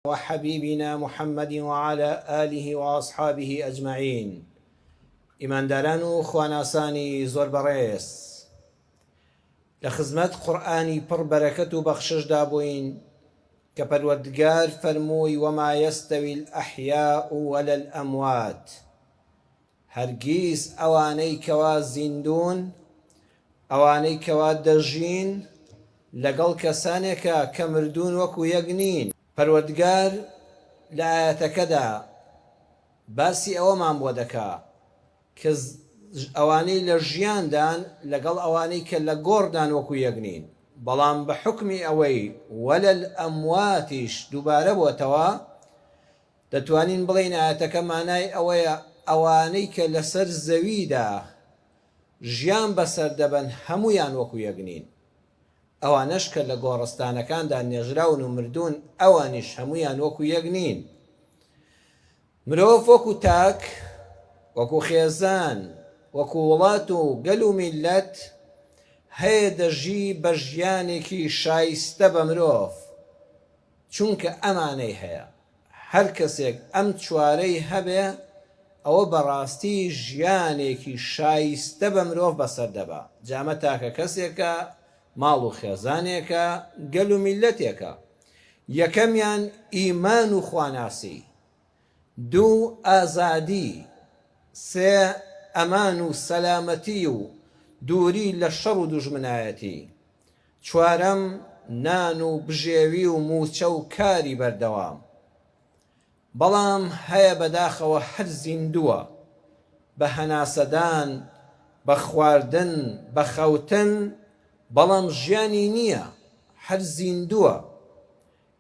وحبیبنا محمد وعلی آله واصحابه اجمعین ئیمانداران و خواناسانی زۆر بەڕێز لە خزمەت قورئانی پڕ بەرەکەت و بەخششدا بووین کە پەروەردگار فەرمووی وما یستوی الاحیاء ولا الاموات هەرگیز ئەوانەی کەوا زیندوون، ئەوانەی کەوا دەژین، لەگەڵ کەسانێکا کە مردوون وەکو یەک نین. پەروەردگار لە ئایەتەکەدا باسی ئەوەمان بۆ دەکا کە ئەوانەی لە ژیاندان لەگەڵ ئەوانەی کە لە گۆڕدان وەکو یەک نین، بەڵام بە حوکمی ئەوەی ولا الاموات یش دووبارە بۆتەوە، دەتوانین بڵێین ئایەتەکە مانای ئەوەیە ئەوانەی کە لەسەر زەویدا ژیان بەسەر دەبەن هەموویان وەکو یەک نین، ئەوانەش کە لە گۆڕستانەکاندا نێژراون و مردوون ئەوانیش هەموویان وەکو یەک نین. مرۆڤ وەکو تاک، وەکو خێزان، وەکو وڵات و گەل و میللەت هەیە دەژی بە ژیانێکی شایستە بە مرۆڤ، چونکە ئەمانەی هەیە. هەر کەسێک ئەم چوارەی هەبێ ئەوە بەڕاستی ژیانێکی شایستە بە مرۆڤ بەسەر دەبا، جا ئەمە تاکە کەسێکە، ماڵ و خێزانێکە، گەل و میللەتێکە. یەکەمیان ئیمان و خواناسی، دوو ئازادی، سێ ئەمان و سەلامەتی و دووری لە شەڕ و دوژمنایەتی، چوارەم، نان و بژێوی و مووچە و کاری بەردەوام. بەڵام هەیە بەداخەوە هەر زیندووە، بە هەناسەدان، بە خواردن، بە خەوتن، بەڵام ژیانی نییە، هەر زیندووە.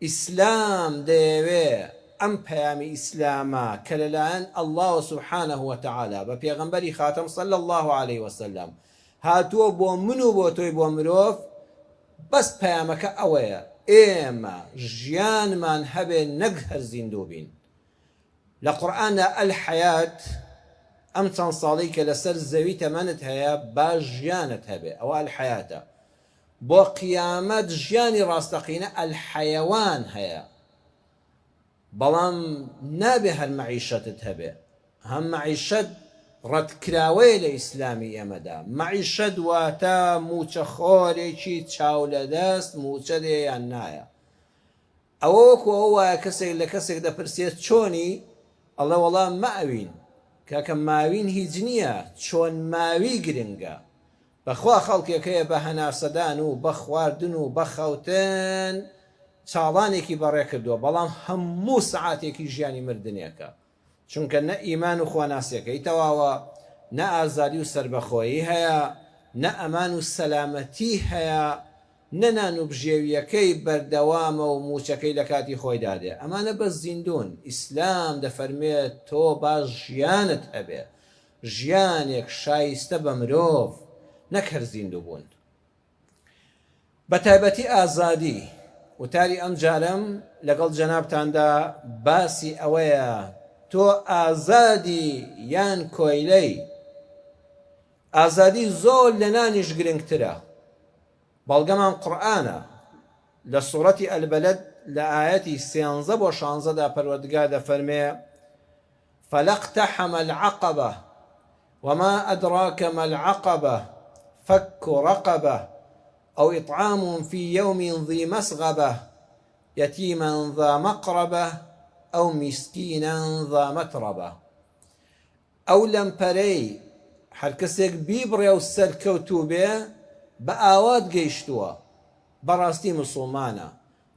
ئیسلام دەیەوێ ئەم پەیامی ئیسلامە کە لەلایەن اللە سبحانە وتعالی بە پێغەمبەری خاتەم صلی اللە علیە وسلم هاتووە بۆ من و بۆ تۆی بۆ مرۆڤ بەس پەیامەکە ئەوەیە ئێمە ژیانمان هەبێ نەک هەر زیندوو بین لە قورئاندا الحیات ئەم چەند ساڵەی کە لەسەر زەوی تەمەنت هەیە با ژیانت هەبێ ئەوە الحیاتە بۆ قیامەت ژیانی ڕاستەقینە الحیوان هەیە بەڵام نابێ هەر مەعیشەتت هەبێ هە مەعیشەت ڕەتکراوەیە لە ئیسلامی ئێمەدا مەعیشەت واتە موچەخۆرێکی چاو لەدەست موچە دێ یان نایە ئەوە وەکو ئەوە وایە کەسێک لە کەسێک دەپرسێت چۆنی ئەڵێ وەڵا ماوین کاکە ماوین هیچ نییە چۆن ماوی گرنگە بەخوا خەڵکێک هەیە بە هەناسەدان و بە خواردن و بە خەوتن چاڵانێکی بەڕێ کردووە بەڵام هەموو سەعاتێکی ژیانی مردنێکە چونکە نە ئیمان و خواناسیەکەی تەواوە نە ئازادی و سەربەخۆیی هەیە نە ئەمان و سەلامەتی هەیە نە نان و بژێویەکەی بەردەوامە و موچەکەی لە کاتی خۆیدا دێ ئەمانە بەس زیندوون ئیسلام دەفەرموێت تۆ با ژیانت هەبێ ژیانێک شایستە بە مرۆڤ نەک هەر زیندوو بوون. بە تایبەتی ئازادی. وتاری ئەم جارەم لەگەڵ جەنابتاندا باسی ئەوەیە تۆ ئازادی یان کۆیلەی؟ ئازادی زۆر لە نانیش گرنگترە. بەڵگەمان قورئانە لە سوڕەتی البلد لە ئایەتی سێنزە بۆ شانزەدا پەروەردگار دەفەرمێ، فلا اقتحم العقبە وما ادراک ما العقبە فک رقبە او اطعام فی یوم ذی مسغبە یتیما ذا مقربە او مسکینا ذا متربە. ئەو لەمپەرەی هەرکەسێک بیبڕێ و سەرکەوتوو بێ بە ئاوات گەیشتووە، بەڕاستی موسوڵمانە،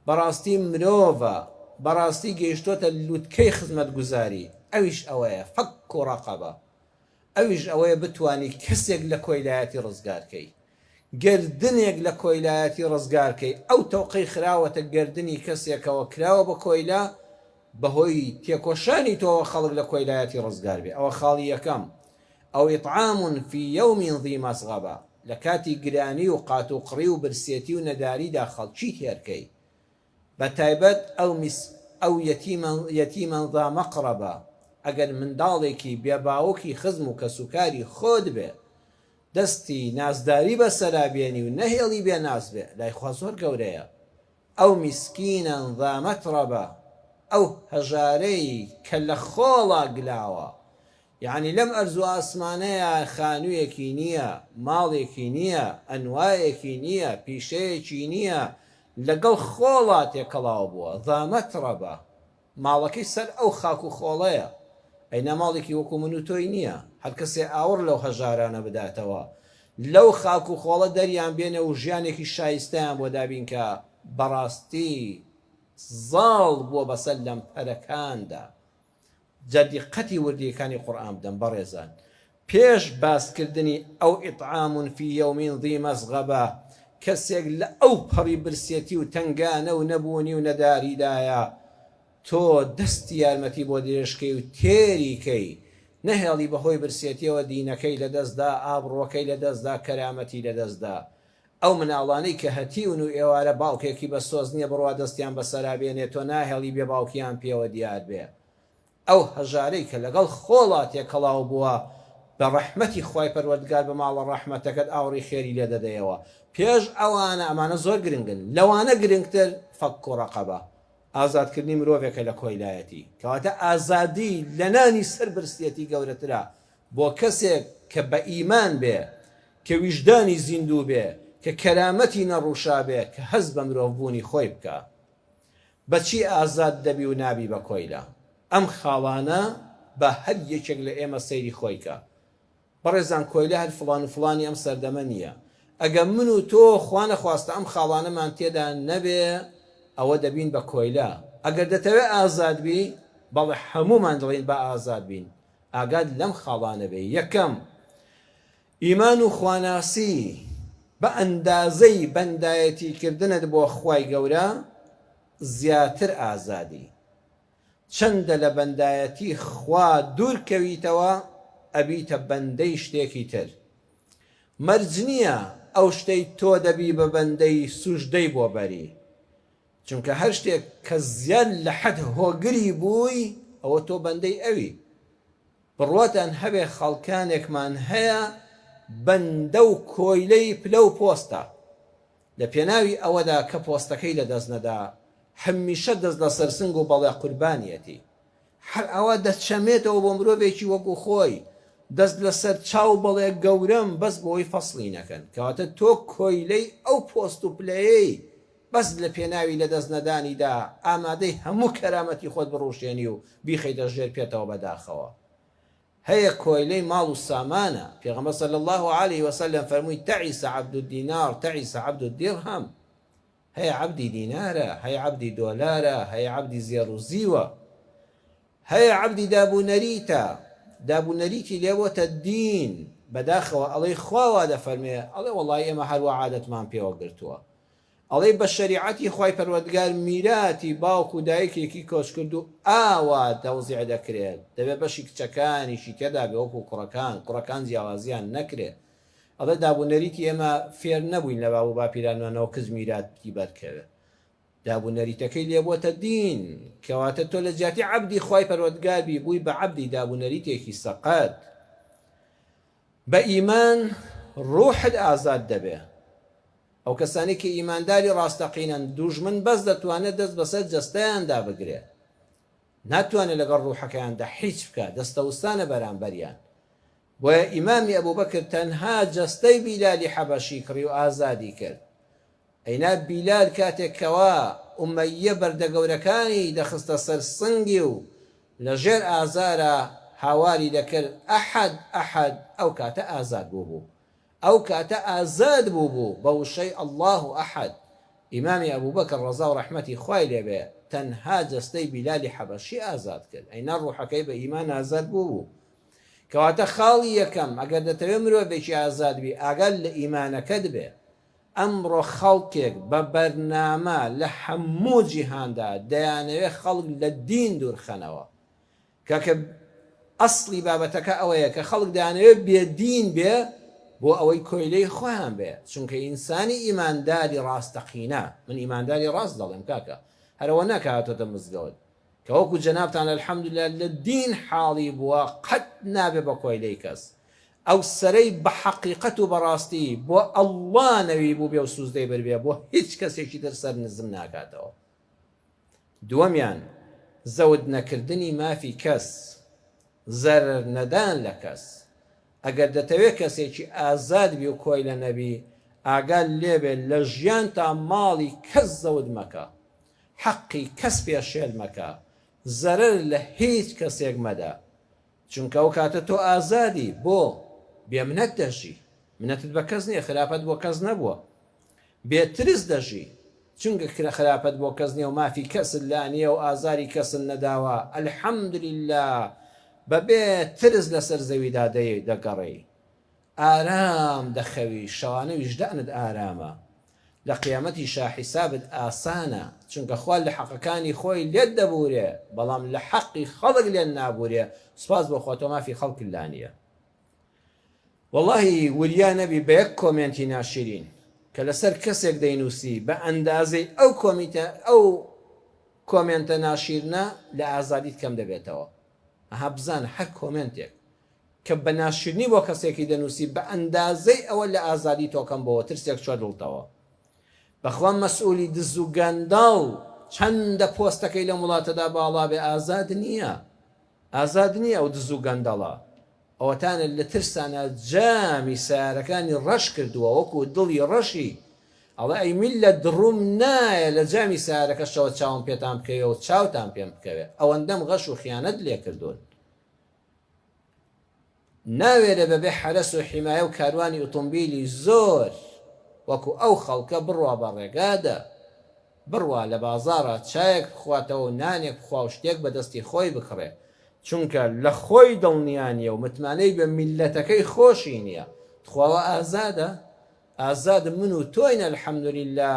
بەڕاستی مرۆڤە، بەڕاستی گەیشتۆتە لوتکەی خزمەتگوزاری، ئەویش ئەوەیە، فک رقبە، ئەویش ئەوەیە بتوانی کەسێک لە کۆیلایەتی ڕزگارکەی، گەردنێک لە کۆیلایەتی ڕزگارکەی، ئەو تەوقەی خراوەتە گەردنی کەسێکەوە کراوە بە کۆیلە، بەهۆی تێکۆشانی تۆوە خەڵک لە کۆیلایەتی ڕزگار بێ، ئەوە خاڵی یەکەم، او اطعام فی یوم ذی مسغبە، لە کاتی گرانی و قاتوقڕی و برسێتی و نەداریدا خەڵکی تێرکەی، بە تایبەت او مس او یتیما یتیما ذا مقربە، ئەگەر منداڵێکی بێ باوکی خزم و کەسوکاری خۆت بێ، دەستی نازداری بەسەرا بێنی و نەهێڵی بێ ناز بێ، لای خوا زۆر گەورەیە. او مسکینا ذا متربە. ئەو هەژارەی کە لە خۆڵا گلاوە یەعنی لەم ئەرز و ئاسمانەیا خانوویەکی نییە، ماڵێکی نییە، ئەنوایەکی نییە، پیشەیەکی نییە، لەگەڵ خۆڵا تێکەڵاو بووە، ذا متربە، ماڵەکەی سەر ئەو خاک و خۆڵەیە، ئەینا ماڵێکی وەکو من و تۆی نییە، هەر کەسێ ئاوڕ لەو هەژارانە بداتەوە، لەو خاک و خۆڵە دەریان بێنێ و ژیانێکی شایستەیان بۆ دابین کا، بەڕاستی زاڵ بووە بەسەر لەمپەرەکاندا. جا دیقەتی وردیەکانی قورئان بدەن بەڕێزان پێش باس کردنی ئەو اطعام فی یوم ذی مسغبە کەسێک لە ئەو پەڕی برسێتی و تەنگانە و نەبوونی و نەداریدایە تۆ دەستی یارمەتی بۆ درێژ کەی و تێری کەی نەهێڵی بەهۆی برسێتیەوە دینەکەی لەدەست دا ئابڕوەکەی لەدەست دا کەرامەتی لەدەست دا ئەو مناڵانەی کە هەتیون و ئێوارە باوکێکی بە سۆز نیە بڕوا دەستیان بەسەرا بێنێ تۆ ناهێڵی بێ باوکیان پێوە دیار بێ ئەو هەژارەی کە لەگەڵ خۆڵا تێکەڵاو بووە بە ڕەحمەتی خوای پەروەردگار بە ماڵە ڕەحمەتەکەت ئاوڕی خێری لێ دەدەیەوە پێش ئەوانە ئەمانە زۆر گرنگن لەوانە گرنگتر فەک ڕەقەبە ئازادکردنی مرۆڤێکە لە کۆیلایەتی کەواتە ئازادی لە نانی سەر برسیەتی گەورەترە بۆ کەسێک کە بە ئیمان بێ کە ویژدانی زیندوو بێ، کە کەرامەتی نەڕووشابێ، کە هەست بە مرۆڤبوونی خۆی بکا. بە چی ئازاد دەبی و نابی بە کۆیلە؟ ئەم خاڵانە با هەر یەکێک لە ئێمە سەیری خۆی کا. بەڕێزان کۆیلە هەر فڵان و فڵانی ئەم سەردەمە نییە. ئەگەر من و تۆ خوانەخواستە ئەم خاڵانەمان تێدا نەبێ ئەوە دەبین بە کۆیلە. ئەگەر دەتەوێ ئازاد بی، بەڵێ هەموومان دەڵێین با ئازاد بین. ئاگات لەم خاڵانە بێ. یەکەم، ئیمان و خواناسی بە ئەندازەی بەندایەتی کردنت بۆ خوای گەورە زیاتر ئازادی. چەندە لە بەندایەتی خوا دوور کەویتەوە ئەبیتە بەندەی شتێکی تر. مەرج نییە ئەو شتەی تۆ دەبی بە بەندەی سوژدەی بۆ بەری. چونکە هەر شتێک کە زیاد لە حەد هۆگری بووی ئەوە تۆ بەندەی ئەوی. بڕواتان هەبێ خەڵکانێکمان هەیە بەندە و کۆیلەی پلە و پۆستە، لە پێناوی ئەوەدا کە پۆستەکەی لە دەست نەدا، هەمیشە دەست لە سەر سنگ و بەڵێ قوربانیەتی. هەر ئاوا دەچەمێتەوە بۆ مرۆڤێکی وەکو خۆی، دەست لە سەر چاو بەڵێ گەورەم بەس بۆی فەسڵی نەکەن. کەواتە تۆ کۆیلەی ئەو پۆست و پلەیەی بەس لە پێناوی لە دەست نەدانیدا ئامادەی هەموو کەرامەتی خۆت بڕوشێنی و بیخەیتە ژێر پێتەوە بەداخەوە هەیە کۆیلەی ماڵ و سامانە پێغەمبەر صلی اللە علیه وسلم فەرمووی تعس عبد الدینار تعس عبد الدرهم هەیە عەبدی دینارە هەیە عەبدی دۆلارە هەیە عەبدی زێڕ و زیوە هەیە عەبدی داب و نەریتە داب و نەریتی لێ بۆتە دین بەداخەوە ئەڵێی خوا وا دەفەرمێ ئەڵێ وەڵایی ئێمە هەروا عادەتمان پێوە گرتووە ئەڵێی بە شەریعەتی خوای پەروەردگار میراتی باوک و دایکێکی کۆچکردوو ئاوا تەوزیع دەکرێت، دەبێت بەشی کچەکانیشی تێدا بێ وەکو کوڕەکان، کوڕەکان جیاوازیان نەکرێت. ئەڵێ داب و نەریتی ئێمە فێر نەبووین لە باب و باپیرانمانەوە کچ میراتی بەرکەوێت. داب و نەریتەکەی لێ بۆتە دین، کەواتە تۆ لە جیاتی عەبدی خوای پەروەردگار بی بووی بە عەبدی داب و نەریتێکی سەقەت. بە ئیمان ڕوحت ئازاد دەبێ. ئەو کەسانەی کە ئیمانداری ڕاستەقینەن دوژمن بەس دەتوانێت دەست بەسەر جەستەیاندا بگرێ ناتوانێت لەگەڵ ڕوحەکەیاندا حیچ بکا دەستەوستانە بەرامبەریان بۆیە ئیمامی ئەبوبەکر تەنها جەستەی بیلالی حەبەشی کڕی و ئازادی کرد ئەینا بیلال کاتێک کەوا ئومەییە بەردە گەورەکانی دەخستە سەر سنگی و لە ژێر ئازارا هاواری دەکرد ئەحەد ئەحەد ئەو کاتە ئازاد بووبوو ئەو کاتە ئازاد بووبوو بە وشەی اللە احد، ئیمامی ئەبوبەکر ڕەزا و ڕەحمەتی خوای لێ بێ تەنها جەستەی بیلالی حەبەشی ئازاد کرد ئەینا ڕوحەکەی بە ئیمان ئازاد بووبوو. کەواتە خاڵی یەکەم ئەگەر دەتەوێ مرۆڤێکی ئازاد بی ئاگات لە ئیمانەکەت بێ. ئەمڕۆ خەڵکێک بە بەرنامە لە هەموو جیهاندا دەیانەوێ خەڵک لە دین دوورخەنەوە. کاکە ئەسڵی بابەتەکە ئەوەیە کە خەڵک دەیانەوێت بێ دین بێ بۆ ئەوەی کۆیلەی خۆیان بێ چونکە ئینسانی ئیمانداری ڕاستەقینە من ئیمانداری ڕاست دەڵێم کاکە هەرەوە ناکە هاتۆتە مزگەوت کە وەکو جەنابتان الحمدللە لە دین حاڵی بووە قەت نابێ بە کۆیلەی کەس ئەو سەرەی بە حەقیقەت و بەڕاستی بۆ اللە نەوی بووبێ و سوزدەی بربێ بۆ هیچ کەسێکی تر سەر نزم ناکاتەوە. دووەمیان. زەوت نەکردنی مافی کەس، زەرەر نەدان لە کەس. ئەگەر دەتەوێ کەسێکی ئازاد بی و کۆیلە نەبی، ئاگات لێبێ لە ژیانتا ماڵی کەس زەوت مەکە، حەقی کەس پێشێل مەکە، زەرەر لە هیچ کەسێک مەدە. چونکە ئەو کاتە تۆ ئازادی، بۆ؟ بێ منەت دەژی، منەتت بە کەس نیە، خراپەت بۆ کەس نەبووە. بێ ترس دەژی، چونکە خراپەت بۆ کەس نیە و مافی کەست لا نیە و ئازاری کەست نەداوە، الحمدللە بەبێ ترس لەسەر زەویدا دەگەڕێی، ئارام دەخەوی، شەوانە ویژدانت ئارامە، لە قیامەتیشا حیسابت ئاسانە، چونکە خوا لە حەقەکانی خۆی لێت دەبورێ، بەڵام لە حەقی خەڵک لێت نابورێ، سوپاس بۆ خوا تۆ مافی خەڵکت لا نیە. وەڵاهی وریا نەبی بە یەک کۆمێنتی ناشرین کە لەسەر کەسێک دەینوسی بە ئەندازەی ئەو کۆمیتە ئەو کۆمێنتە ناشیرنە لە ئازادیت کەم دەبێتەوە ئەها بزانە هەر کۆمێنتێک کە بە ناشرنی بۆ کەسێکی دەنوسی بە ئەندازەی ئەوە لە ئازادی تۆ کەم بۆوە ترسێک چوە دڵتەوە بەخوا مەسئولی دز و گەندەڵ چەندە پۆستەکەی لەم وڵاتەدا باڵا بێ ئازاد نییە ئازاد نییە ئەو دز و گەندەڵە ئەوەتانە لە ترسانا جامی سەیارەکانی ڕەش کردووە وەکو دڵی ڕەشی ئەڵێ ئەی میللەت ڕووم نایە لە جامی سەیارەکەشەوە چاوم پێتان بکەوێ و چاوتان پێم بکەوێ ئەوەندەم غەش و خیانەت لێکردوون ناوێرێ بەبێ حەرەس و حیمایە و کاروانی ئوتومبیلی زۆر وەکو ئەو خەڵکە بڕوا بە ڕێگادا بڕوا لە بازاڕا چایەک بخواتەوە و نانێک بخوا و شتێک بە دەستی خۆی بکڕێ چونکە لە خۆی دڵنیا نیە و متمانەی بە میللەتەکەی خۆشی نیە تخوا ئەوە ئازادە؟ ئازاد من و تۆین الحمدللە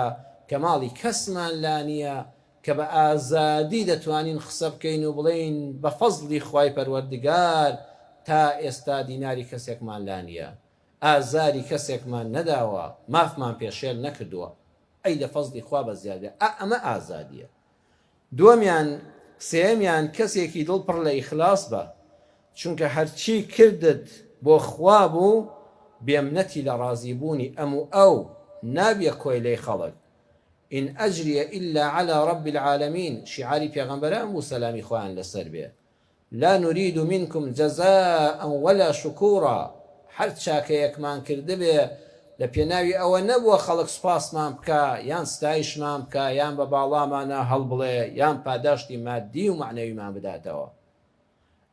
کە ماڵی کەسمان لا نیە کە بە ئازادی دەتوانین قسە بکەین و بڵێین بە فەزڵی خوای پەروەردگار تا ئێستا دیناری کەسێکمان لا نیە ئازاری کەسێکمان نەداوە مافمان پێشێل نەکردووە ئەی لە فەزڵی خوا بە زیاد بێ ئا ئەمە ئازادیە دووەمیان سێیەمیان کەسێکی دڵ پڕ لە ئیخلاص بە چونکە هەرچی کردت بۆ خوا بوو بێمنەتی لە ڕازی بوونی ئەم و ئەو نابیە کۆیلەی خەڵک ان اجری الا علی رب العالمین شیعاری پێغەمبەران بوو سەلامی خوایان لەسەر بێ لا نرید منکم جزاء ولا شکورا هەر چاکەیەکمان کردبێ لە پێناوی ئەوە نەبووە خەڵک سوپاسمان بکا یان ستایشمان بکا یان بە باڵامانا هەڵبڵێ یان پاداشتی مادی و مەعنەویمان بداتەوە.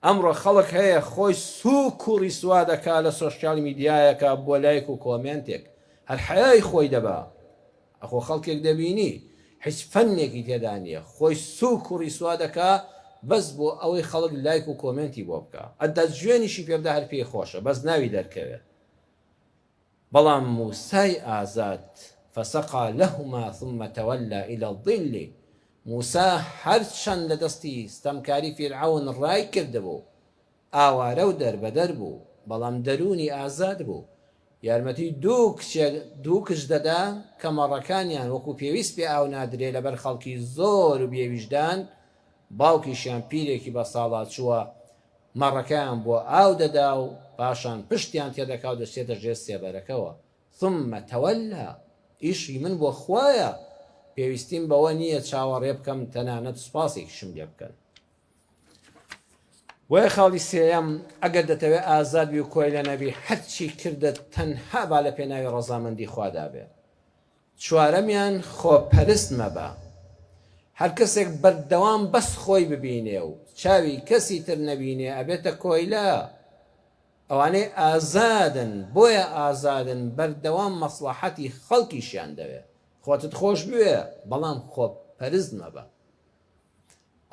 ئەمڕۆ خەڵک هەیە خۆی سوک و ڕیسوا دەکا لە سۆشیال میدیایەکا بۆ لایک و کۆمێنتێک هەر حەیای خۆی دەبا ئەخۆ خەڵکێک دەبینی حیچ فەنێکی تێدا نیە خۆی سوک و ڕیسوا دەکا بەس بۆ ئەوەی خەڵک لایک و کۆمێنتی بۆ بکا ئەدا جوێنیشی پێ بدا هەر پێی خۆشە بەس ناوی دەرکەوێ بەڵام موسای ئازاد، فسقی لهما ثم تولی الی الظل، موسا هەرچەند لە دەستی ستەمکاری فیرعەون ڕای کردبوو، ئاوارە و دەربەدەر بوو، بەڵام دەروونی ئازاد بوو، یارمەتی دوو کچێک دوو کچ دەدا کە مەڕەکانیان وەکو پێویست پێ ئاو نادرێ لەبەر خەڵکی زۆر و بێویژدان، باوکیشیان پیرێکی بەساڵاچووە، مەڕەکەیان بۆ ئاو دەدا و پاشان پشتیان تێدەکا و دەچێتە ژێر سێبەرەکەوە، ثم تولى، ئیشی من بۆ خوایە، پێویستیم بەوە نییە چاوەڕێ بکەم تەنانەت سوپاسێکیشم لێ بکەن. بۆیە خاڵی سێیەم، ئەگەر دەتەوێ ئازاد بی و کۆیلە نەبی، هەرچی کردت تەنها با لە پێناوی ڕەزامەندی خوادا بێ. چوارەمیان خۆپەرست مەبە، هەرکەسێک بەردەوام بەس خۆی ببینێ و چاوی کەسی تر نەبینێ ئەبێتە کۆیلە، ئەوانەی ئازادن بۆیە ئازادن بەردەوام مەسڵەحەتی خەڵکیشیان دەوێ، خۆتت خۆش بوێ بەڵام خۆپەرست مەبە.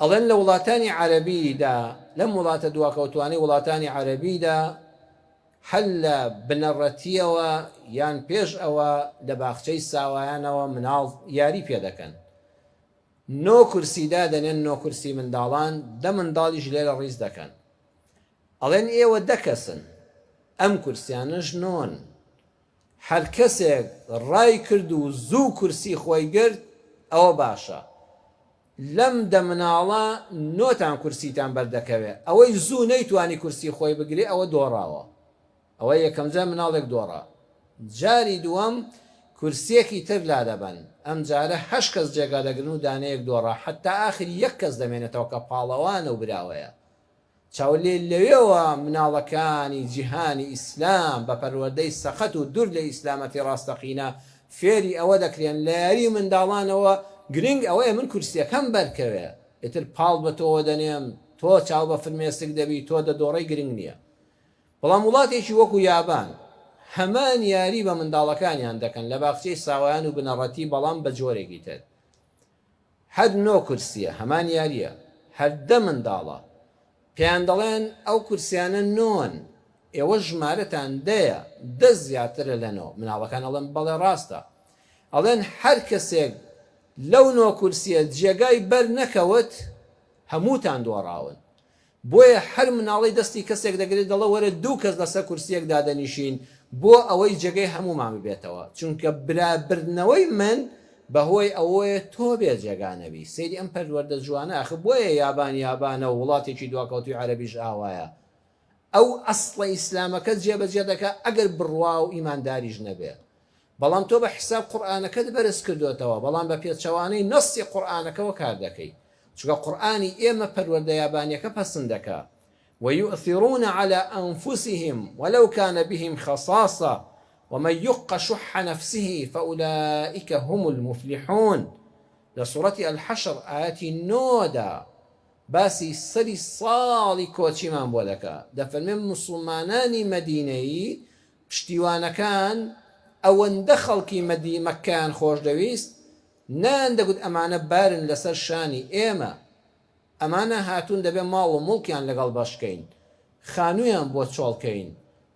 ئەڵێن لە وڵاتانی عەرەبی دا، لەم وڵاتە دواکەوتوانەی وڵاتانی عەرەبی دا، هەر لە بنەڕەتییەوە یان پێش ئەوە لە باخچەی ساوایانەوە مناڵ یاری پێ دەکەن. نۆ کورسی دادەنێن، نۆ کورسی منداڵان، دە منداڵیش لێرە ڕیز دەکەن. ئەڵێن ئێوە دە کەسن، ئەم کورسیانەش نۆن. هەر کەسێک ڕای کرد و زوو کورسی خۆی گرت ئەوە باشە. لەم دە مناڵە نۆتان کورسیتان بەردەکەوێ ئەوەی زوو نەیتوانی کورسی خۆی بگرێ ئەوە دۆڕاوە ئەوە یەکەم جار مناڵێک دۆڕا جاری دووەم. کورسیەکی تر لادەبەن، ئەمجارە هەشت کەس جێگا دەگرن و دانەیەک دۆڕا، حەتتا ئاخر یەک کەس دەمێنێتەوە کە پاڵەوانە و براوەیە. چاو لێ لەوێوە مناڵەکانی جیهانی ئیسلام بە پەروەردەی سەقەت و دوور لە ئیسلامەتی ڕاستەقینە فێری ئەوە دەکرێن لە یاری منداڵانەوە گرنگ ئەوەیە من کورسیەکەم بەرکەوێ ئیتر پاڵ بە تۆوە دەنێم تۆ چاو بە فرمێسک دەبی تۆ دەدۆڕێی گرنگ نیە بەڵام وڵاتێکی وەکو یابان هەمان یاری بە منداڵەکانیان دەکەن لە باخچەی ساوایان و بنەڕەتی بەڵام بە جۆرێکی تر هەر نۆ کورسیە هەمان یاریە هەر دە منداڵە پێیان دەڵێن ئەو کورسیانە نۆن ئێوە ژمارەتان دەیە دە زیاترە لە نۆ مناڵەکان ئەڵێن بەڵێ ڕاستە ئەڵێن هەر کەسێک لەو نۆ کورسیە جێگای بەر نەکەوت هەمووتان دۆڕاون بۆیە هەر مناڵەی دەستی کەسێک دەگرێت دەڵێ وەرە دوو کەس لەسەر کورسیەک دادەنیشین بۆ ئەوەی جێگەی هەموومان ببێتەوە چونکە برا بردنەوەی من بەهۆی ئەوەیە تۆ بێ جێگا نەبی سەیری ئەم پەروەردە جوانە ئاخر بۆیە یابان یابانە و وڵاتێکی دواکەوتوی عەرەبیش ئاوایە ئەو ئەسڵە ئیسلامەکە جێبەجێ دەکا ئەگەر بڕوا و ئیمانداریش نەبێ بەڵام تۆ بە حساب قورئانەکەت بەرز کردۆتەوە بەڵام بە پێچەوانەی نەسی قورئانەکەوە کار دەکەی چونکە قورئانی ئێمە پەروەردە یابانیەکە پەسند دەکا ویؤثرون علی انفسهم ولو کان بهم خصاصە ومن یوق شح نفسه فاولئک هم المفلحون لە سوڕەتی الحشر ئایەتی نۆ دا باسی سەری ساڵی کۆچیمان بۆ دەکا دەفەرمێ موسڵمانانی مەدینەیی پشتیوانەکان ئەوەندە خەڵکی مەدی مەککەیان خۆش دەویست نەیان دەگوت ئەمانە بارن لەسەر شانی ئێمە ئەمانە هاتوون دەبێ ماڵ و موڵکیان لەگەڵ بەش کەین خانوویان بۆ چۆڵ کەین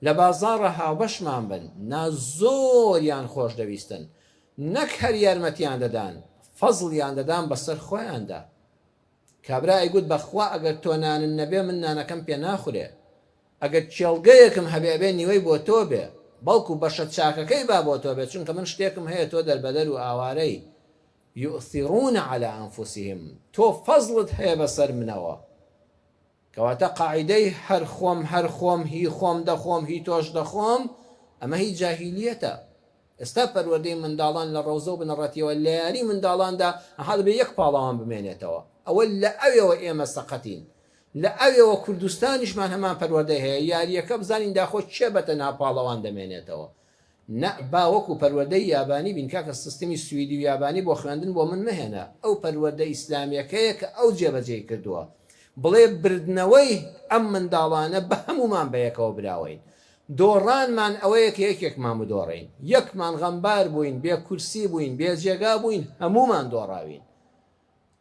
لە بازاڕا هاوبەشمان بن نا زۆریان خۆش دەویستن نەک هەر یارمەتیان دەدان فەزڵیان دەدان بەسەر خۆیاندا کابرا ئەیگوت بەخوا ئەگەر تۆ نانت نەبێ من نانەکەم پێ ناخورێ ئەگەر کێڵگەیەکم هەبێ ئەبێ نیوەی بۆ تۆ بێ بەڵکو بەشە چاکەکەی با بۆ تۆ بێ چونکە من شتێکم هەیە تۆ دەربەدەر و ئاوارەی یوثرون علی انفسهم تۆ فەزڵت هەیە بەسەر منەوە کەواتە قاعیدەی هەر خۆم هەر خۆم هی خۆم دەخۆم هی تۆش دەخۆم ئەمە هی جاهیلیەتە ئێستا پەروەردەی منداڵان لە ڕەوزە و بنەڕەتیەوە لە یاری منداڵاندا ئەها دەبێ یەک پاڵەوان بمێنێتەوە ئەوە لە ئەوێوە ئێمە سەقەتین لە ئەوێوە کوردستانیشمان هەمان پەروەردەی هەیە یاریەکە بزانین داخۆ کێ بە تەنها پاڵەوان دەمێنێتەوە نا با وەکو پەروەردەی یابانی بین کاکە سیستمی سویدی و یابانی بۆ خوێندن بۆ من مەهێنە ئەو پەروەردە ئیسلامیەکەیە کە ئەو جێبەجێی کردووە بڵێ بردنەوەی ئەم منداڵانە بە هەموومان بەیەکەوە براوەین دۆڕانمان ئەوەیە کە یەکێکمان بدۆڕێین یەکمان غەمبار بووین بێ کورسی بووین بێ جێگا بووین هەموومان دۆڕاوین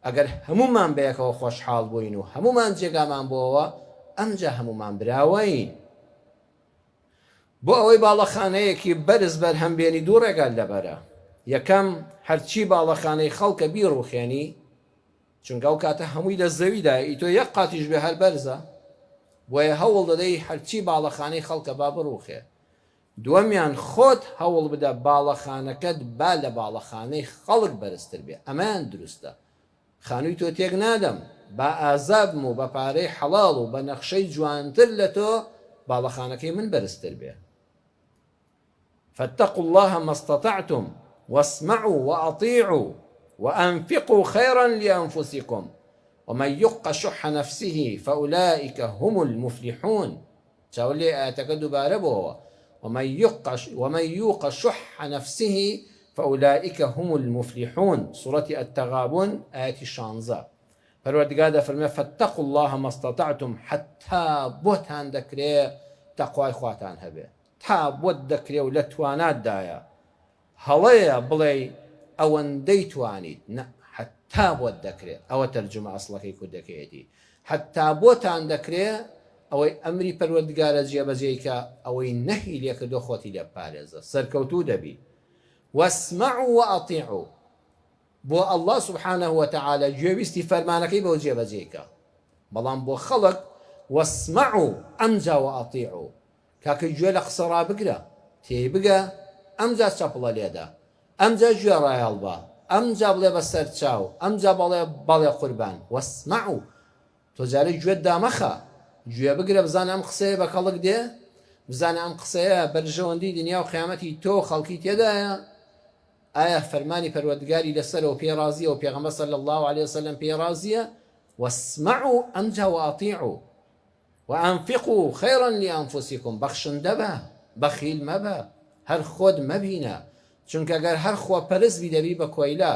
ئەگەر هەموومان بەیەکەوە خۆشحاڵ بووین و هەموومان جێگامان بۆوە ئەمجا هەموومان براوەین. بۆ ئەوەی باڵەخانەیەکی بەرز بەرهەم بێنی دوو ڕێگات لەبەرە، یەکەم، هەرچی باڵەخانەی خەڵکە بیڕوخێنی، چونکە ئەو کاتە هەمووی لە زەویدایە ئی تۆ یەک قاتیش بێ هەر بەرزە، بۆیە هەوڵ دەدەی هەرچی باڵەخانەی خەڵکە با بڕوخێ. دووەمیان خۆت هەوڵ بدە باڵەخانەکەت با لە باڵەخانەی خەڵک بەرزتر بێ، ئەمەیان دروستە. خانووی تۆ تێک نادەم، با ئازا بم و بە پارەی حەڵاڵ و بە نەخشەی جوانتر لە تۆ باڵەخانەکەی من بەرزتر بێ. فاتقوا اللە ما استطعتم واسمعوا وأطیعوا وأنفقوا خیرا لأنفسکم ومن یوق شح نفسه فأولئک هم المفلحون چاو لێ ئایەتەکە دووبارە بۆوە ومن یوق ومن یوق شح نفسه فاولئک هم المفلحون سورەتی التغابن ئایەتی شانزە پەروەردگار دەفەرمێ فاتقوا اللە ما استطعتم حتا بۆتان دەکرێ تەقوای خواتان هەبێ تا بۆت دەکرێ و لە تواناتدایە هەڵەیە بڵێی ئەوەندەی توانیت نا حەتا بۆت دەکرێ ئەوە تەرجومە ئەسڵەکەی کوردەکەیەتی حەتا بۆتان دەکرێ ئەوەی ئەمری پەروەردگارە جێبەجێی کە ئەوەی نەهی لێکردوە خۆتی لێ بپارێزە سەرکەوتوو دەبی واسمعوا وأطیعوا بۆ اللە سبحانە وتعالی گوێویستی فەرمانەکەی بەو جێبەجێی کە بەڵام بۆ خەڵک واسمعوا ئەمجا وأطیعوا کاکە گوێ لە قسە ڕابگرە، تێی بگە، ئەمجا چەپڵە لێدە، ئەمجا گوێ ڕایەڵ بە، ئەمجا بڵێ بە سەر چاو، ئەمجا بەڵێ بەڵێ قوربان، واسمعوا، تۆ جارێ گوێت دامەخە، گوێ بگرە بزانە ئەم قسەیە بە کەڵک دێ؟ بزانە ئەم قسەیە بەرژەوەندی دنیا و قیامەتی تۆ و خەڵکی تێدایە؟ ئایا فەرمانی پەروەردگاری لەسەرە و پێی ڕازیە و پێغەمبەر صلی اللە علیە وسلم پێی ڕازیە؟ واسمعوا ئەمجا وأطیعوا وأنفقوا خیرا لأنفسکم بەخشندە بە، بەخیل مەبە، هەر خۆت مەبینە، چونکە گەر هەر خۆپەرست بی دەبی بە کۆیلە.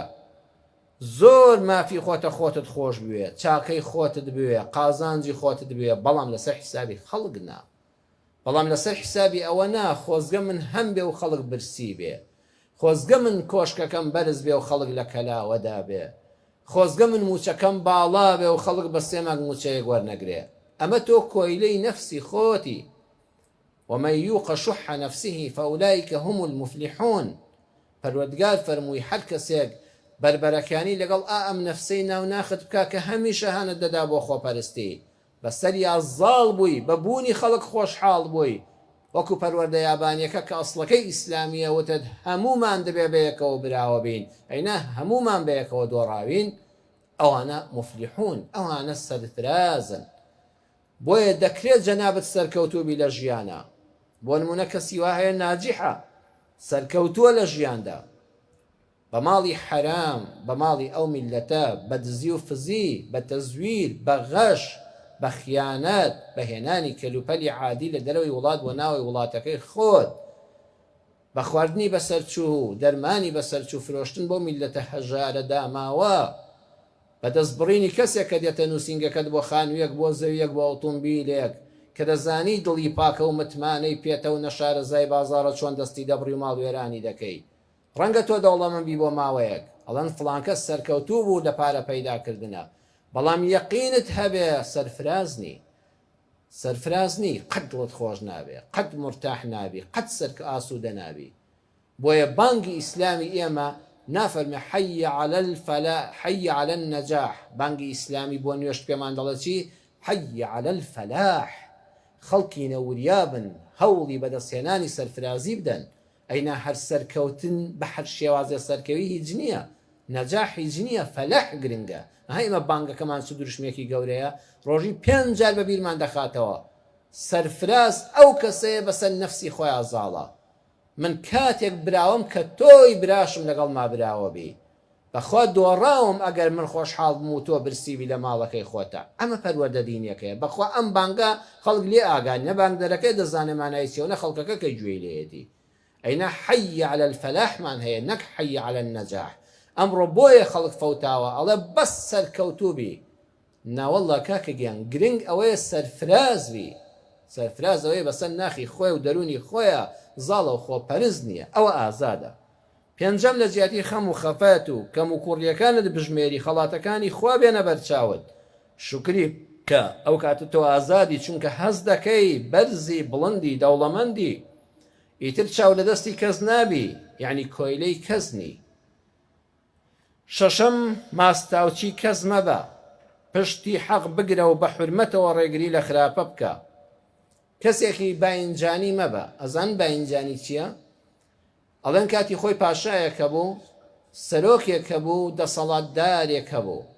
زۆر مافی خۆتە خۆتت خۆش بوێ، چاکەی خۆتت بوێ، قازانجی خۆتت بوێ، بەڵام لەسەر حیسابی خەڵک نا. بەڵام لەسەر حیسابی ئەوە نا خۆزگە من هەمبێ و خەڵک برسی بێ. خۆزگە من کۆشکەکەم بەرز بێ و خەڵک لە کەلاوەدا بێ. خۆزگە من مووچەکەم باڵا بێ و خەڵک بە سێ مانگ مووچەیەک وەرنەگرێ. ئەمە تۆ کۆیلەی نەفسی خۆتی. ومن یوق شح نفسه فاولئک هم المفلحون پەروەردگار فەرمووی هەر کەسێک بەربەرەکانی لەگەڵ ئا ئەم نەفسەی ناو ناخت بکا کە هەمیشە هانت دەدا بۆ خۆپەرستی بەسەریا زاڵ بووی بە بوونی خەڵک خۆشحاڵ بووی وەکو پەروەردە یابانیەکە کە ئەسڵەکەی ئیسلامیە وتت هەموومان دەبێ بەیەکەوە براوە بین ئەینا هەموومان بەیەکەوە دۆڕاوین ئەوانە مفلحون ئەوانە سەرفرازن بۆیە دەکرێت جەنابت سەرکەوتوو بی لە ژیانا بۆ نمونە کەسی وا هەیە ناجیحە سەرکەوتووە لە ژیاندا بە ماڵی حەرام بە ماڵی ئەو میللەتە بە دزی و فزی بە تەزویر بە غەش بە خیانەت بە هێنانی کەلوپەلی عادی لە دەرەوەی وڵات بۆ ناوەی وڵاتەکەی خۆت بە خواردنی بەسەرچوو و دەرمانی بەسەرچوو فرۆشتن بەو میللەتە هەژارە داماوە بە دەست بڕینی کەسێک کە دێتە نووسینگەکەت بۆ خانوویەک، بۆ زەوییەک، بۆ ئۆتۆمبیلێک، کە دەزانی دڵی پاکە و متمانەی پێتە و نەشارەزای بازاڕە چۆن دەستی دەبڕی و ماڵوێرانی دەکەی. ڕەنگە تۆ دەوڵەمەند بی بۆ ماوەیەک، ئەڵێن فڵانکەس سەرکەوتوو بوو لە پارە پەیدا کردنا، بەڵام یەقینت هەبێ سەرفراز نی. سەرفراز نی، قەت دڵت خۆش نابێ، قەت مورتاح نابی، قەت سەرک ئاسوودە نابی. بۆیە بانگی ئیسلامی ئێمە نافەرمێ حی علی الفلاح حی علی النجاح بانگی ئیسلامی بۆ نوێژ پێمان دەڵێ چی حی علی الفلاح خەڵکینە وریا بن هەوڵی بەدەستهێنانی سەرفرازی بدەن ئەینا هەر سەرکەوتن بە هەر شێوازێ سەرکەوی هیچ نییە نەجاح هیچ نییە فەلاح گرنگە ئەها ئێمە بانگەکەمان چ دروشمێکی گەورەیە ڕۆژی پێنج جار بە بیرمان دەخاتەوە سەرفراز ئەو کەسەیە بەسەر نەفسی خۆیا زاڵە من کاتێک براوەم کە تۆی براشم لەگەڵما براوە بی بەخوا دۆڕاوم ئەگەر من خۆشحاڵ بم و تۆ برسی بی لە ماڵەکەی خۆتا ئەمە پەروەردە دینیەکەیە بەخوا ئەم بانگە خەڵک لێ ئاگا نە بانگدەرەکەی دەزانێ مانای چیە و نە خەڵکەکە کە گوێی لێیەتی ئەینا حی علی الفلاح مان هەیە نەک حی علی النجاح ئەمڕۆ بۆیە خەڵک فەوتاوە ئەڵێ بەس سەرکەوتوو بی ناوەڵا کاکە گیان گرنگ ئەوەیە سەرفراز بی سەرفراز ئەوەیە بەسەر ناخی خۆی و دەرونی خۆیا زاڵە و خۆپەرست نیە ئەوە ئازادە پێنجەم لە جیاتی خەم و خەفەت و کەم و کوڕیەکانت بژمێری خەڵاتەکانی خوا بێنە بەرچاوت شوکری بکە ئەو کاتە تۆ ئازادی چونکە هەست دەکەی بەرزی بڵندی دەوڵەمەندی ئیتر چاو لە دەستی کەس نابی یەعنی کۆیلەی کەس نی. شەشەم، ماستاوچی کەس مەبە، پشتی حەق بگرە و بە حورمەتەوە ڕێگری لە خراپە بکە. کەسێکی باینجانی مەبە، ئەزانن باینجانی چییە؟ ئەڵێن کاتی خۆی پاشایەک هەبوو، سەرۆکێک هەبوو، دەسەڵاتدارێک هەبوو.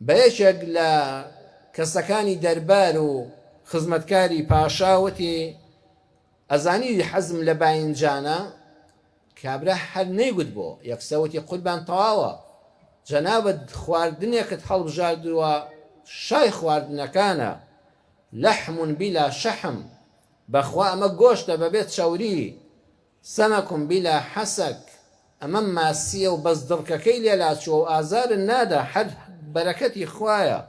بە یەکێک لە کەسەکانی دەربار و خزمەتکاری پاشا وتی، ئەزانی حەزم لە باینجانە؟ کابرا هەر نەیگوت بۆ، یەکسەر وتی قوربان تەواوە، جەنابت خواردنێکت هەڵبژاردووە شای خواردنەکانە، لحم بلا شحم، بەخوا ئەمە گۆشتە بەبێ چەوری، سمک بلا حسک، ئەمە ماسییە و بەس دڕکەکەی لێ لاچووە و ئازارت نادا، هەر بەرەکەتی خوایە.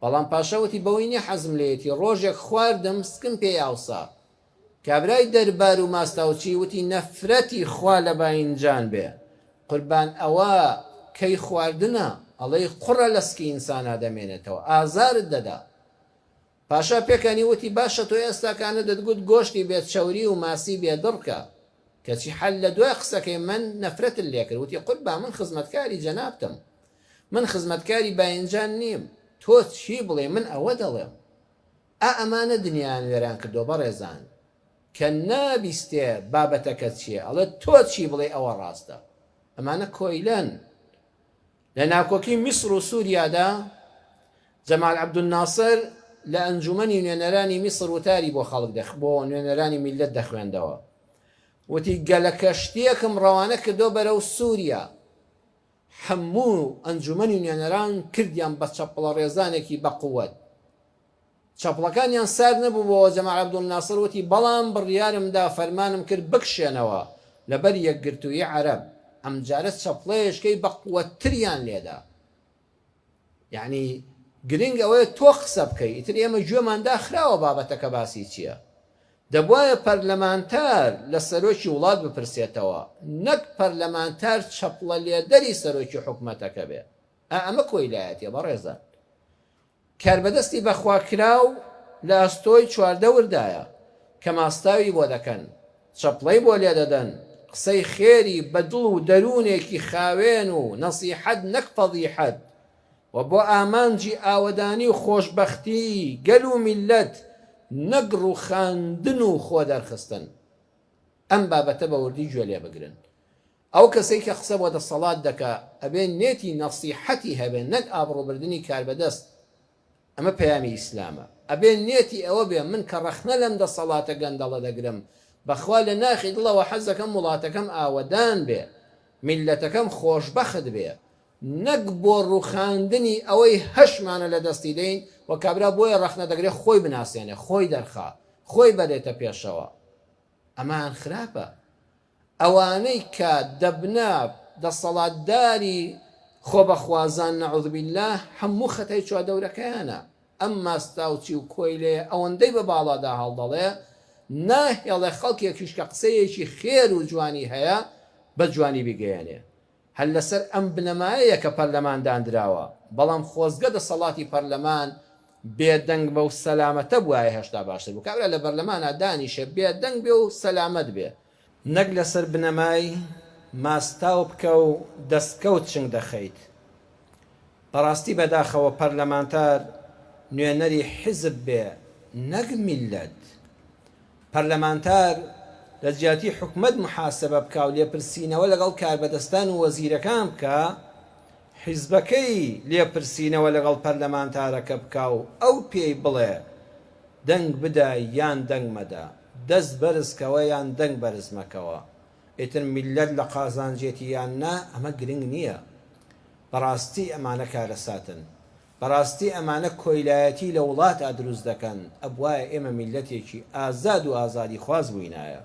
بەڵام پاشا وتی بەوەی نییە حەزم لێیەتی، ڕۆژێک خواردم سکم پێی ئاوسا. کابرای دەربار و ماستاوچی وتی نەفرەتی خوا لە باینجان بێ قوربان ئەوە کەی خواردنە ئەڵێی قوڕە لە سکی ئینسانا دەمێنێتەوە ئازارت دەدا پاشا پێکەنی وتی باشە تۆ ئێستاکانە دەتگوت گۆشتی بێ چەوری و ماسی بێ دڕکە کەچی حەل لە دوای قسەکەی من نەفرەتت لێکرد وتی قوربان من خزمەتکاری جەنابتم من خزمەتکاری باینجان نیم تۆ چی بڵێ من ئەوە دەڵێم ئا ئەمانە دنیایان وێران کردوە بەڕێزان کە نابیستێ بابەتەکە چیە ئەڵێ تۆ چی بڵێی ئەوە ڕاستە ئەمانە کۆیلەن لە ناکۆکی میسر و سوریادا جەمال عەبدولناسر لە ئەنجومەنی نوێنەرانی میسر وتاری بۆ خەڵک دەخ بۆ نوێنەرانی میللەت دەخوێندەوە. وتی گەلە کەشتییەکم ڕەوانە کردووە بەرەو سووریا. هەموو ئەنجومەنی نوێنەران کردیان بە چەپڵەڕێزانێکی بەقوەت. چەپڵەکانیان سارد نەبووبۆوە، جەمال عەبدولناسر وتی بەڵام بڕیارم دا فەرمانم کرد بکشێنەوە لەبەر یەکگرتوویی عەرەب، ئەمجارە چەپڵەیەشکەی بەقوەتتریان لێدا. یەعنی گرنگ ئەوەیە تۆ قسە بکەی، ئیتر ئێمە گوێمان داخراوە بابەتەکە باسی چییە. دەبوایە پەرلەمانتار لە سەرۆکی وڵات بپرسێتەوە، نەک پەرلەمانتار چەپڵە لێدەری سەرۆکی حکومەتەکە بێ. ئا ئەمە کۆیلایەتیە بەڕێزان. کاربەدەستی بەخواکراو لە ئەستۆی چواردەوردایە، کە ماستاوی بۆ دەکەن، چەپڵەی بۆ لێدەدەن، قسەی خێری بە دڵ و دەروونێکی خاوێن و نەسیحەت نەک فەزیحەت و بۆ ئامانجی ئاوەدانی و خۆشبەختیی گەل و میللەت نەک ڕووخاندن و خۆدەرخستن. ئەم بابەتە بە وردی گوێ لێ بگرن. ئەو کەسەی کە قسە بۆ دەسەڵات دەکا ئەبێ نێتی نەسیحەتی هەبێ نەک ئابڕووبردنی کاربەدەست. ئەمە پەیامی ئیسلامە. ئەبێ نێتی ئەوە بێ من کە ڕەخنە لەم دەسەڵاتە گەندەڵە دەگرم بەخوا لە ناخی دڵەوە حەز دەکەم وڵاتەکەم ئاوەدان بێ، میللەتەکەم خۆشبەخت بێ، نەک بۆ ڕوخاندنی ئەوەی هەشمانە لە دەستی دەین و کابرا بۆیە ڕەخنە دەگرێ خۆی بناسێنێ، خۆی دەرخا، خۆی بەرێتە پێشەوە. ئەمەیان خراپە. ئەوانەی کە دەبنە دەسەڵاتداری خۆبەخوازان نعوذ باللە هەموو خەتای چواردەورەکەیانە. ئەم ماستاوچی و کۆیلەیە ئەوەندەی بە باڵادا هەڵدەڵێ ناهێڵێ خەڵکێکیش کە قسەیەکی خێر و جوانی هەیە بە جوانی بیگەیەنێ. هەر لەسەر ئەم بنەمایەیە کە پەرلەمان داندراوە، بەڵام خۆزگە دەسەڵاتی پەرلەمان بێدەنگ بە و سەلامەتە بوایە هێشتا باشتر بوو کابرا لە بەرلەمانا دانیشێ بێدەنگ بێ و سەلامەت بێ، نەک لەسەر بنەمای ماستاو بکە و دەستکەوت چنگ دەخەیت. بەڕاستی بەداخەوە پەرلەمانتار نوێنەری حیزب بێ نەک میللەت. پەرلەمانتار لە جیاتی حکومەت موحاسەبە بکا و لێپرسینەوە لەگەڵ کاربەدەستان و وەزیرەکان بکا، حیزبەکەی لێپرسینەوە لەگەڵ پەرلەمانتارەکە بکا و ئەو پێی بڵێ دەنگ بدە یان دەنگ مەدە، دەست بەرز کەوە یان دەنگ بەرز مەکەوە. ئیتر میللەت لە قازانجێتی یان نا ئەمە گرنگ نییە. بەڕاستی ئەمانە کارەساتن. بەڕاستی ئەمانە کۆیلایەتی لە وڵاتا دروست دەکەن، ئەبوایە ئێمە میللەتێکی ئازاد و ئازادیخواز بووینایە.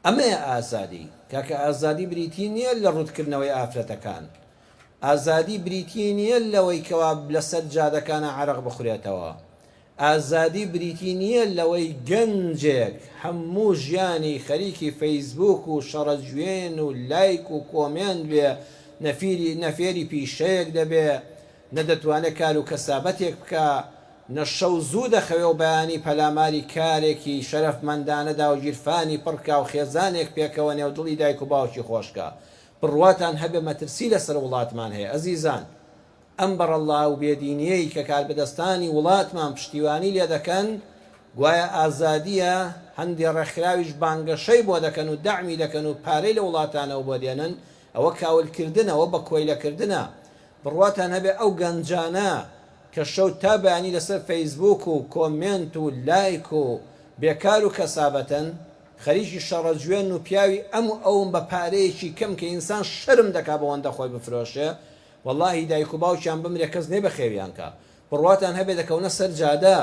ئەمەیە ئازادی. کاکە ئازادی بریتی نییە لە ڕووتکردنەوەی ئافرەتەکان. ئازادی بریتی نییە لەوەی کەوا لەسەر جادەکانا عەرەق بخورێتەوە. ئازادی بریتی نییە لەوەی گەنجێک هەموو ژیانی خەریکی فەیسبووک و شەڕەجوێن و لایک و کۆمێنت بێ، نەفیری نە فێری پیشەیەک دەبێ، نە دەتوانێ کار و کەسابەتێک بکا، نە شەو زوو دەخەوێ و بەیانی پەلاماری کارێکی شەرەفمەندانە دا و گیرفانی پڕ کا و خێزانێک پێکەوە نێو دڵی دایک و باوکی خۆش کا. بڕواتان هەبێ مەترسی لەسەر وڵاتمان هەیە ئەزیزان. ئەم بەڕەڵڵا و بێدینیەی کە کاربەدەستانی وڵاتمان پشتیوانی لێدەکەن گوایە ئازادیە، هەندێ ڕێکخراویش بانگەشەی بۆ دەکەن و دەعمی دەکەن و پارەی لە وڵاتانەوە بۆ دێنن، ئەوە کاولکردنە، ئەوە بە کۆیلەکردنە. بڕواتان هەبێ ئەو گەنجانە کە شەو تا بەیانی لەسەر فەیسبووک و کۆمێنت و لایک و بێکار و کەسابەتن، خەریکی شەڕەجوێن و پیاوی ئەم و ئەون بە پارەیەکی کەم کە ئینسان شەرم دەکا بەوەندە خۆی بفرۆشێ، وەڵاهی دایک و باوکیان بمرێ کەس نەی بەخێویان کا بڕواتان هەبێ دەکەونە سەر جادە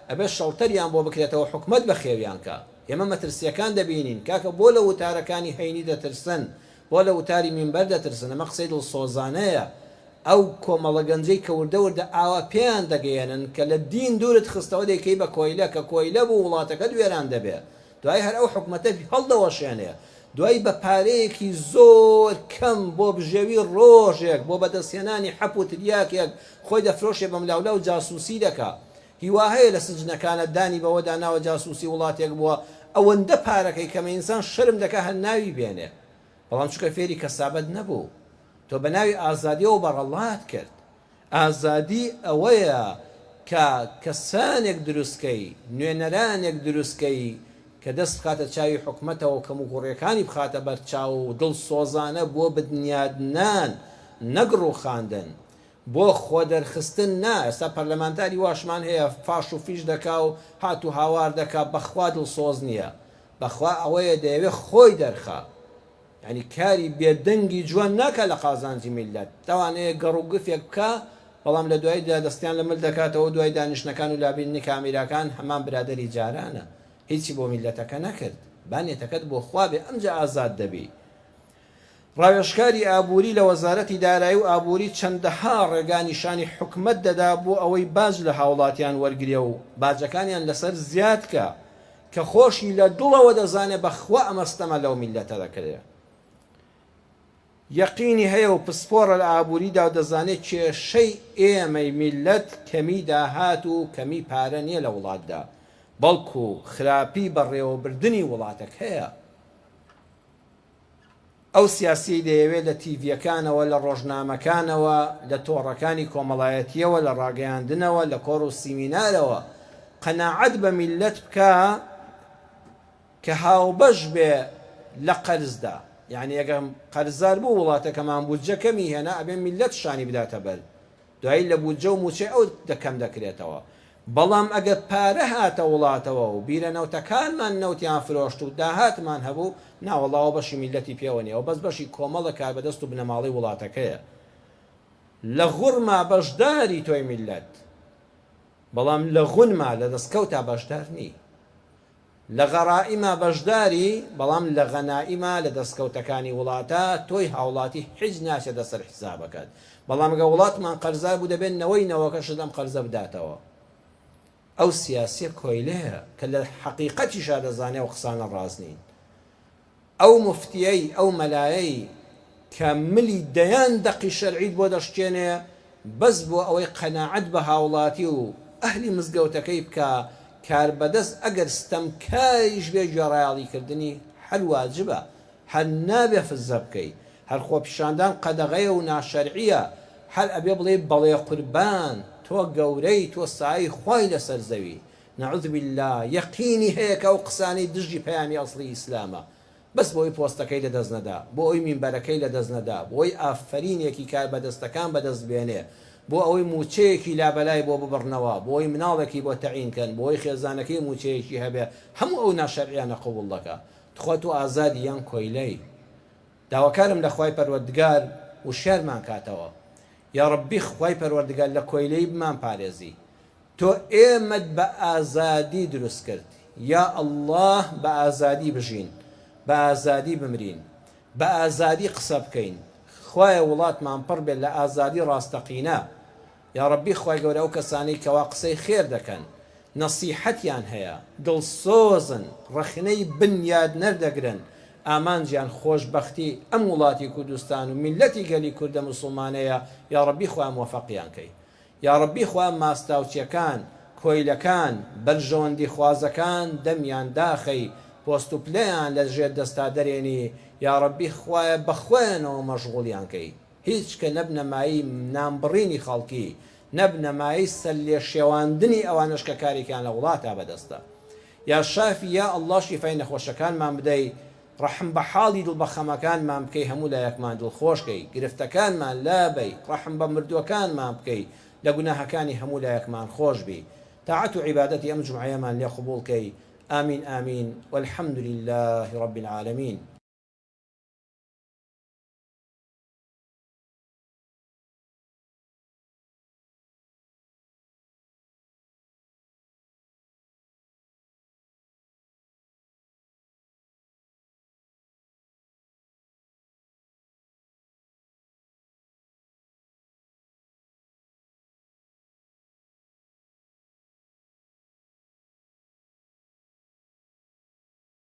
ئەبێ شەڵتەریان بۆ بکرێتەوە حکومەت بەخێویان کا ئێمە مەترسیەکان دەبینین کاکە بۆ لە وتارەکانی هەینی دەترسن بۆ لە وتاری مینبەر دەترسن ئەمە قسەی دڵسۆزانەیە ئەو کۆمەڵە گەنجەی کە وردە وردە ئاوا پێیان دەگەیەنن کە لە دین دوورت خستەوە دەیکەی بە کۆیلە کە کۆیلە بوو وڵاتەکەت وێران دەبێ دوای هەر ئەو حکومەتە هەڵدەوەشێنێ دوای بە پارەیەکی زۆر کەم بۆ بژێوی ڕۆژێک بۆ بەدەستهێنانی حەپ و تریاکێک خۆی دەفرۆشێ بەملاولا و جاسوسی دەکا هیوا هەیە لە سجنەکانە دانی بەوەدا ناوە جاسوسی وڵاتێک بووە ئەوەندە پارەکەی کەمە ئینسان شەرم دەکا هەر ناوی بێنێ بەڵام چونکە فێری کەسابەت نەبوو تۆ بەناوی ئازادیەوە بەڕەڵات کرد ئازادی ئەوەیە کە کەسانێک دروست کەی، نوێنەرانێک دروست کەی کە دەست بخاتە چاوی حکومەتەوە و کەموکوڕیەکانی بخاتە بەر چاو و دڵسۆزانە بۆ بنیادنان نەک ڕووخاندن، بۆ خۆدەرخستن نا، ئێستا پەرلەمانتاری واشمان هەیە فاش و فیش دەکا و هات و هاوار دەکا بەخوا دڵسۆز نیە. بەخوا ئەوەیە دەیەوێ خۆی دەرخا یانی کاری بێ دەنگی جوان ناکا لە قازانجی میللەت لەوانەیە گەڕ و گفێک بکا بەڵام لە دواییدا دەستیان لە مل دەکاتەوە دوای دانیشتنەکان و لابردنی کامیراکان هەمان برادەری جارانە هیچی بۆ میللەتەکە نەکرد با نێتەکەت بۆ خوا بێ ئەمجا ئازاد دەبی. ڕاوێژکاری ئابووری لە وەزارەتی دارایی و ئابووری چەندەها ڕێگا نیشانی حکومەت دەدا بۆ ئەوەی باج لە هاوڵاتیان وەرگرێ و باجەکانیان لەسەر زیاد کا کە خۆشی لە دڵەوە دەزانێ بە خوا ئەمە ستەمە لەو میللەتە دەکرێ. یەقینی هەیە و پسپۆڕە لە ئابووریدا و دەزانێ کێشەی ئێمەی میللەت کەمی داهات و کەمی پارە نیە لە وڵاتدا بەڵکو خراپی بەڕێوەبردنی وڵاتەکەیە. ئەو سیاسیەی دەیەوێت لە تیڤیەکانەوە، لە ڕۆژنامەکانەوە، لە تۆڕەکانی کۆمەڵایەتیەوە، لە ڕاگەیاندنەوە، لە کۆڕ و سیمینارەوە قەناعەت بە میللەت بکا کە هاوبەش بێ لە قەرزدا. یانی ئەگەر قەرزار بوو وڵاتەکەمان بودجە کەمی هێنا ئەبێ میللەت شانی بداتە بەر. دوایی لە بودجە و موچەی ئەو کەم دەکرێتەوە. بەڵام ئەگەر پارە هاتە وڵاتەوە و بیرە نەوتەکانمان نەوتیان فرۆشت و داهاتمان هەبوو، ناوەڵا ئەوە بەشی میللەتی پێوە نیە، ئەوە بەس بەشی کۆمەڵە کاربەدەست و بنەماڵەی وڵاتەکەیە. لە غوڕما بەشداری تۆی میللەت، بەڵام لە غونما، لە دەستکەوتا بەشدار نی. لە غەرائیما بەشداری، بەڵام لە غەنائیما، لە دەستکەوتەکانی وڵاتا، تۆی هاوڵاتی حیچ ناچێتە سەر حیسابەکەت. بەڵام گەر وڵاتمان قەرزار بوو دەبێت نەوەی نەوەکەشت ئەم قەرزە بداتەوە. ئەو سیاسیە کۆیلەیە کە لە حەقیقەتیشا دەزانێ ئەو قسانە ڕاست نین. ئەو موفتیەی، ئەو مەلایەی کە ملی دەیان دەقی شەرعیت بۆ دەشکێنێ بەس بۆ ئەوەی قەناعەت بە هاوڵاتی و ئەهلی مزگەوتەکەی بکا، کاربەدەست ئەگەر ستەمکاریش بێ گوێڕایەڵی کردنی هەر واجبە، هەر نابێ فزە بکەی، هەر خۆپیشاندان قەدەغەیە و ناشەرعیە، هەر ئەبێ بڵێی بەڵێ قوربان، تۆ گەورەی، تۆ سایەی خوای لەسەر زەوی، نعوذ باللە یەقینی هەیە کە ئەو قسانەی دژی پەیامی ئەسڵی ئیسلامە بەس بۆ ئەوەی پۆستەکەی لەدەست نەدا بۆ ئەوەی مینبەرەکەی لەدەست نەدا بۆ ئەوەی ئافەرینێکی کاربەدەستەکان بەدەست بێنێ بۆ ئەوەی موچەیەکی لابەلای بۆ ببڕنەوە بۆ ئەوەی مناڵێکی بۆ تەعین کەن بۆ ئەوەی خێزانەکەی موچەیەکی هەبێ هەموو ئەو ناشەرعیانە قبوڵ دەکا تخوا تۆ ئازادی یان کۆیلەی داواکارم لە خوای پەروەردگار وشیارمان کاتەوە یاڕەبی خوای پەروەردگار لە کۆیلەیی بمان پارێزی تۆ ئێمەت بە ئازادی دروست کرد یا اللە بە ئازادی بژین بە ئازادی بمرین بە ئازادی قسە بکەین خوایە وڵاتمان پڕ بێت لە ئازادی ڕاستەقینە یاڕەبی خوای گەورە ئەو کەسانەی کەوا قسەی خێر دەکەن نەسیحەتیان هەیە دڵسۆزن ڕەخنەی بنیادنەر دەگرن ئامانجیان خۆشبەختی ئەم وڵاتی کوردستان و میللەتی گەلی کوردە موسڵمانەیە یاڕەبی خوایە مۆفەقیان کەی یاڕەبی خوا ماستاوچیەکان، کۆیلەکان، بەرژەوەندی خوازەکان دەمیان داخەی، پۆست و پلەیان لە ژێر دەستا دەرێنی، یاڕەبی خوایە بەخۆیانەوە مەشغوڵیان کەی، هیچ کە نەبنە مایەی نانبڕینی خەڵکی، نەبنە مایەی سەرلێشێواندنی ئەوانەش کە کارێکیان لە وڵاتا بەدەستە. یا شافی یا اللە شیفای نەخۆشەکانمان بدەی، ڕەحم بە حاڵی دڵ بە خەمەکانمان بکەی هەموو لایەکمان دڵخۆش کەی گرفتەکانمان لابەی ڕەحم بە مردووەکانمان بکەی لە گوناهەکانی هەموو لایەکمان خۆش بی تاعەت و عیبادەتی ئەم جومعەیەمان لێ قبوڵ کەی آمین آمین والحمد للە رب العالمین.